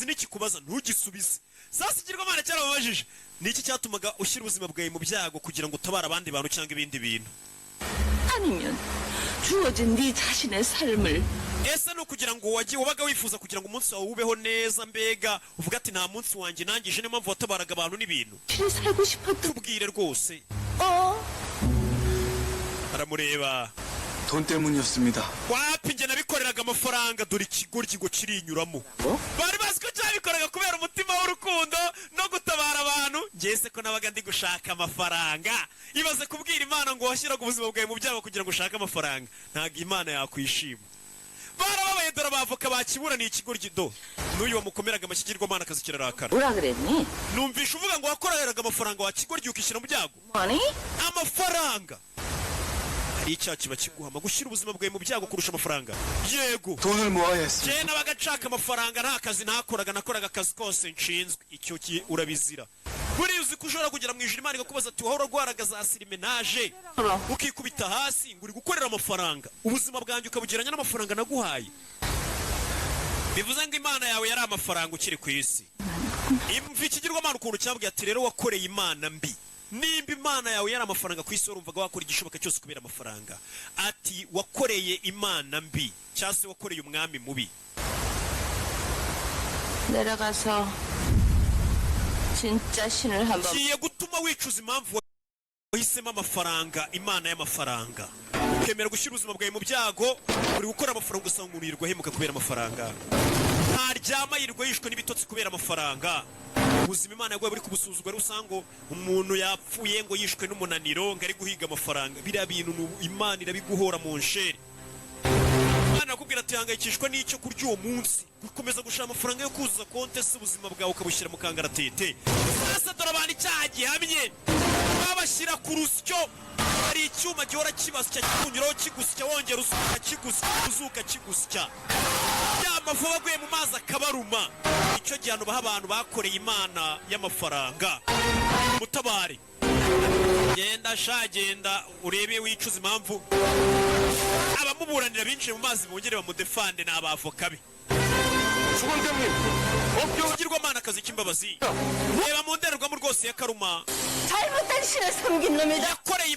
Ikigirwamana nikikubaza ntugisubize. Sasa ikigirwamana cyaramubajije: ni iki cyatumaga ushyira ubuzima bwawe mu byago kugira ngo utabare abandi bantu cyangwa ibindi bintu? 아니면 주어진 네 자신의 삶을 Ese ni ukugira ngo wagiye wabaga wifuza kugira ngo umunsi wawe ubeho neza, mbega uvuga ati nta munsi wanjye nangije, niyo mpamvu watabaraga abantu n'ibintu? 실 살고 싶었던 Tubwire rwose. 어? Aramureba. 돈 때문이었습니다. Wapi, njye nabikoreraga amafaranga. Dore ikigoryi ngo kirinyuramo. Bari bazi ko cyabikoraga kubera umutima w'urukundo no gutabara abantu. Njye se ko nabaga ndi gushaka amafaranga? Ibaze kubwira Imana ngo washyiraga ubuzima bwawe mu byago kugira ngo ushake amafaranga. Ntabwo Imana yakwishima. Barababaye. Dore abavoka bakiburaniye ikigoryi. Do n'uyu wamukomeraga amashyi, ikigirwamana akazi kirarakara. 뭐라 그랬니? Numvisha uvuga ngo wakoreraga amafaranga wa kigoryi, ukishyira mu byago. Money? Amafaranga, hari icyaha kiba kiguhama gushyira ubuzima bwawe mu byago kurusha amafaranga? Yego. 돈을 모아야 했습니다. Njye nabaga nshaka amafaranga, nta kazi ntakoraga, nakoraga akazi kose nshinzwe. Icyo urabizira. Buriya uzi ko ushobora kugera mu ijuru, Imana ikakubaza ati: wahora urwaraga za surmenage, ukikubita hasi ngo uri gukorera amafaranga, ubuzima bwanjye ukabugereranya n'amafaranga naguhaye? Bivuze ngo Imana yawe yari amafaranga ukiri ku isi. Imva ikigirwamana ukuntu cyabwiye ati: rero wakoreye Imana mbi. Nimba Imana yawe yari amafaranga ku isi, warumvaga wakora igishoboka cyose kubera amafaranga, ati wakoreye Imana mbi cyangwa se wakoreye umwami mubi. 내려가서 진짜 신을 한번 Kigiye gutuma wicuza impamvu wahisemo amafaranga, imana y'amafaranga, ukemera gushyira ubuzima bwawe mu byago uri gukora amafaranga. Ugasanga umuntu yirirwa ahemuka kubera amafaranga, ntaryama, yirirwa yishwe n'ibitotsi kubera amafaranga. Ubuzima Imana yaguhaye buri kubusuzugura. Ari usanga ngo umuntu yapfuye, ngo yishwe n'umunaniro, ngo ari guhiga amafaranga. Biriya bintu Imana irabiguhora mu nsheri. Imana irakubwira ati: hangayikishwa n'icyo kurya uwo munsi, gukomeza gushaka amafaranga yo kuzuza konte se, ubuzima bwawe ukabushyira mu kangaratete. Sasa dore abantu icyaha gihamye, babashyira ku rusyo. Hari icyuma gihora kibasya, kikunyuraho kigusya, wongera uzuka kigusya, uzuka kigusya, ya mafu aba aguye mu mazi akabaruma. Icyo gihano baha abantu bakoreye imana y'amafaranga. Mutabare, genda sha, genda urebe wicuza impamvu. Abamuburanira binjiye mu mazi bongere bamudefande, ni abavoka be. Ikigirwamana akazi cy'imbabazi, reba mu ndorerwamo rwose ya karuma. 잘못된 신을 섬긴 놈이다. Yakoreye